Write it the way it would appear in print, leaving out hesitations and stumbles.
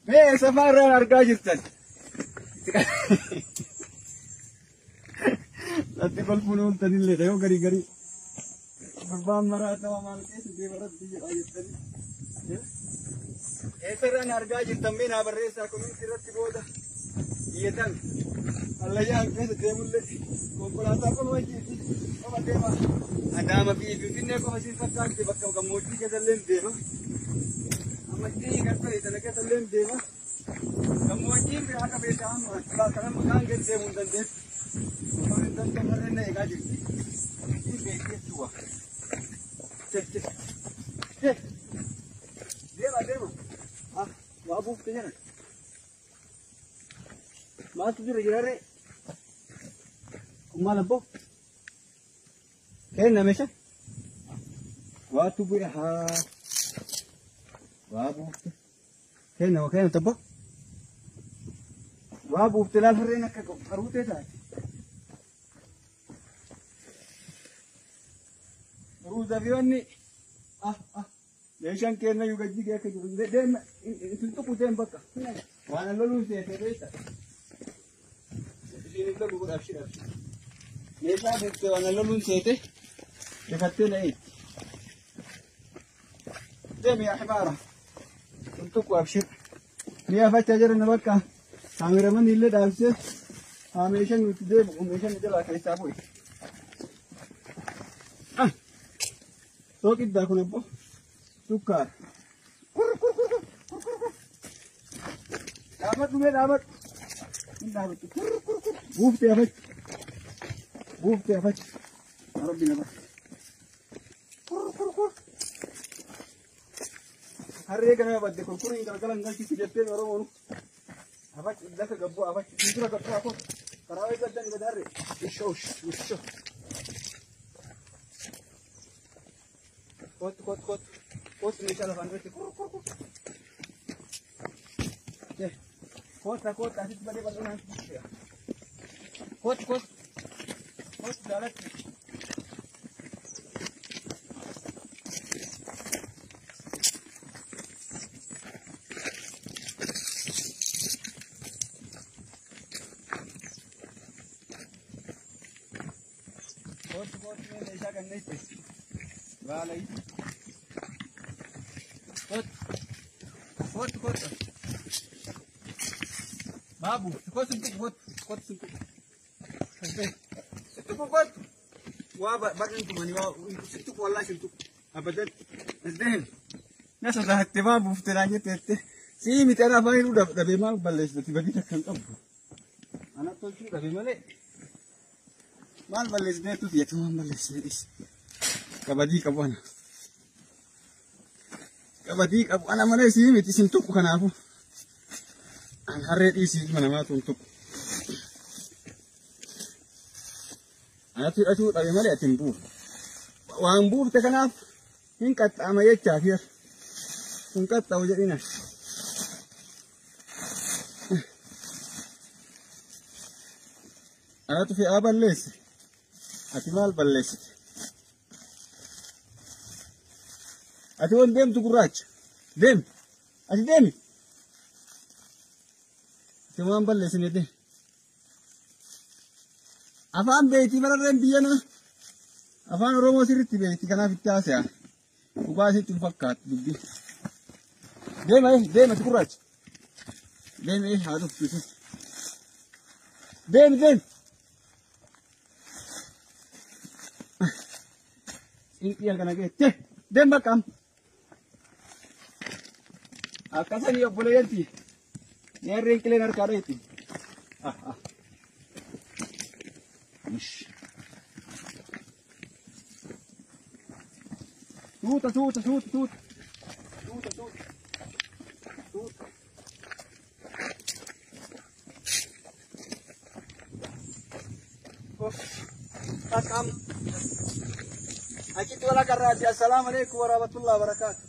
Mee safarraan argaa jirtan. Latti kolfuun ooltanillee yoo garii garii. Gurbaan maraatama maal keessa deema rabbi jedhaa jettanii. Eessarraan argaa jirtan mee naa barreessaa kominti irratti booda iyyatan. Allayyaan keessa deemullee konkolaataa qofa qofa deema. Adaama fi Finfinnee qofa siin fakkaatti bakka gammoojjii keessa illee deema. Amma kan ta'e sana keessa illee deema. Gammoojjiin biraa akka beekaa amma kana maqaan gadi deemuu hin dandeessu. Warri danda'u warreen na eegaa jirti. Hin beekti jechuudha. Deema deema. Ah, waa buufte jedhan. Maaltu jira jirarree? Kun maal abboo? Kenna meeshaa? Waatu bu'e haa. Waa buufte. Kenna kenna tabbo. Waa buufte laal harreen akka qaruutee taate. Ruuza fi wanni ah ah meeshaan kenna iyyuu gajjigee akka jiru deema isin tuqu deem bakka waan loluun seete beekta. Isiin hin lolu godhaaf shidhaaf. Meeshaa buuftee waan loluun seete rifattee na eegdi. Deemi yaa himaara. Hin tuqu abshir. Mi'a fachaa jiran bakka kaameraman illee dhaabsee haa meeshaan nuti deemu meeshaan nu jalaa keessaa bu'e. Sooqiddaa kun abbo sukkaara. Kur kur kur kur kur kur. Dhaabadhu mee dhaabadhu. Hin dhaabattu. Kur kur kur. Buuftee afachi. Buuftee afachi. Rabbi na bara. Kur kur kur. Harree kana badde kurkuriin galgalan galchisu jettee Oromoon. Afachi lafa gabboo afachi. Dura gabboo afur. Karaa wayii gaddan gad harree. Ishoo ishoo. Kottu kottu kottu. Kottu meeshaa lafaan irratti kur kur kur. Kottu kottu asitti badee bal'inaan jira. Kottu kottu. Kottu jaalatti. Kottu kottu meeshaa kanneen itti. Vale. Kottu. Kottu kottu. Babu, kottu kottu kottu. Sittuku kottu. Waa barri tumani waa sittuku wallahi sittuku. Abadan. Deem. Nasa saatte waa buufte naan jette. Sii miti ana afaan hidhuu dhabee maal balleessiti badii takka hin qabdu. Ana tolchuu dhabe malee. Maal balleessiteetu fiyatu maal balleessite dhis. Qabadii qabu ana. Qabadii qabu ana malee sii miti sin tuqu kanaafu. An harree dhiisii ilma namaatu hin tuqu. Anatu hidhachuu dhabe malee ati hin buufne. Waan buufte kanaaf hin qaxxaama jechaaf yaa. Hin qaxxaamu jedhina. Anatu fe'aa balleesse. Ati maal balleessite? Ati waan deemtu gurraacha. Deemi. Ati deemi. Ati waan balleessine deemi. Afaan beektii bararreen biyya nama. Afaan Oromoo sirriitti beekti kanaaf itti haasa'aa. Dhugaa isitti hin fakkaatu dubbii. Deema deema ati gurraacha. Deemi haa dhuftu. Deemi deemi. Inti kana geette. Deem bakka amma. Akkasanii obboleeyyanti. Neerreen qileen harkaa dheetti. Suuta suuta suuta suuta. Suuta suuta. Suuta. Bakka amma. Achitti wal agarraati. Assalaamu alaikum warahmatullahi wabarakatuh.